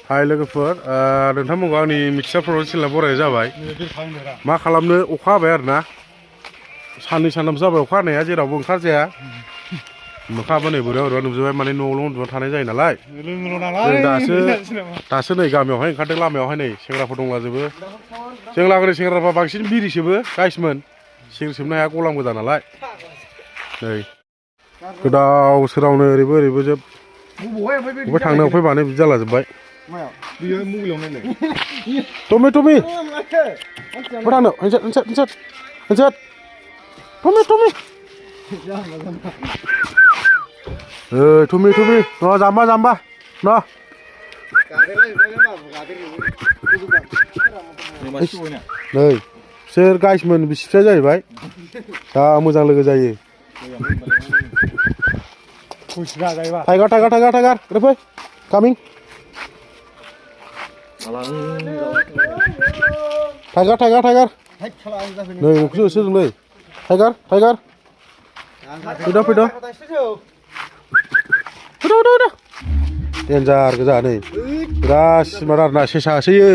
हाय लोगोफोर नोंथांमोनखौ आंनि मिथिसार प्रडाक्शन बरायनाय जाबाय मा खालामनो अखा हाबाय आरोना साननै सानथामसो जाबाय अखा हानाया जेरावबो ओंखारजाया मोखाबो नै बोरैबा बोरैबा नुजोबबाय माने न'आवल' उन्दुना थानाय जायो नालाय दासो नै गामियावहाय ओंखारदों लामायावहाय नै सेंग्राफोर दंलाजोबो जों लागोनि सेंग्राफ्रा बांसिन बिरि सोबो गाइसमोन सिगारेट सोबनो हाया गलाम गोजा नालाय नै गोदाव सोरावनो ओरैबो ओरैबो जोब बबेबा थांनो फैबानो बिदि जाला जोब्बाय Tommy Tommy Berano Hancet Tommy Tommy no jamba no नै सोर गाइसमोन बिसिफ्रा जाहैबाय दा मोजां लोगो जायो टाइगार फै कामिं टाइगार नै नोंखौसो होसोदोंलै टाइगार फैद' देन्जार गोजा नै बिराद स्मार्ट आरोना सेसा होसोयो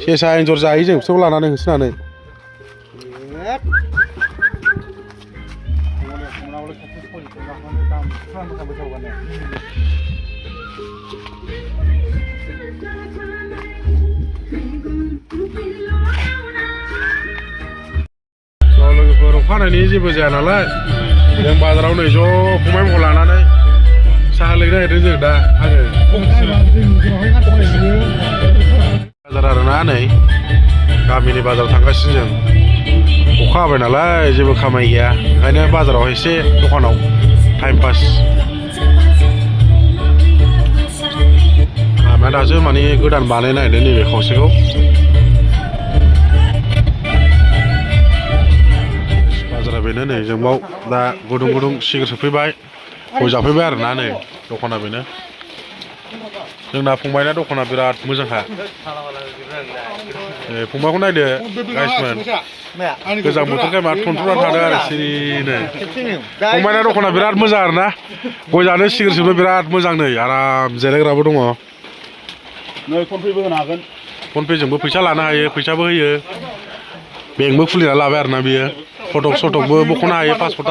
सेसा एन्जर जायो जों बिसोरखौ लानानै होसोनानै लोगोफोर अखा हानायनि जेबो जाया नालाय जों बाजाराव नै ज' फंबायमोनखौ लानानै साहा लोंनो नागिरदों जों दा बाजार आरोना नै गामिनि बाजाराव थांगासिनो जों अखा हाबाय नालाय जेबो खामानि गैया ओंखायनो बाजाराव एसे दखानाव टाइम पास लामाया दासो माने गोदान बानायनो नागिरदों नैबे खावसेखौ बाजारा बेनो नै जोंबाव दा गुदुं सिगारेट सोफैबाय गय जाफैबाय आरोना नै दखाना बेनो जोंना फंबायना दखाना बिराद मोजांखा फंबायखौ नायदो गाइसमोन गोजां बोथोरखाय मा थनथ'ना थादों आरो सिरिनो फंबायना दखाना बिराद मोजां आरोना गय जानो सिगारेट सोबनो बिराद मोजां नै आराम जिरायग्राबो दङ नै फनपेबो होनो हागोन फनपेजोंबो फैसा लानो हायो फैसाबो होयो बेंकबो खुलिना लाबाय आरोना बियो फटक बख'नो हायो पासपर्ट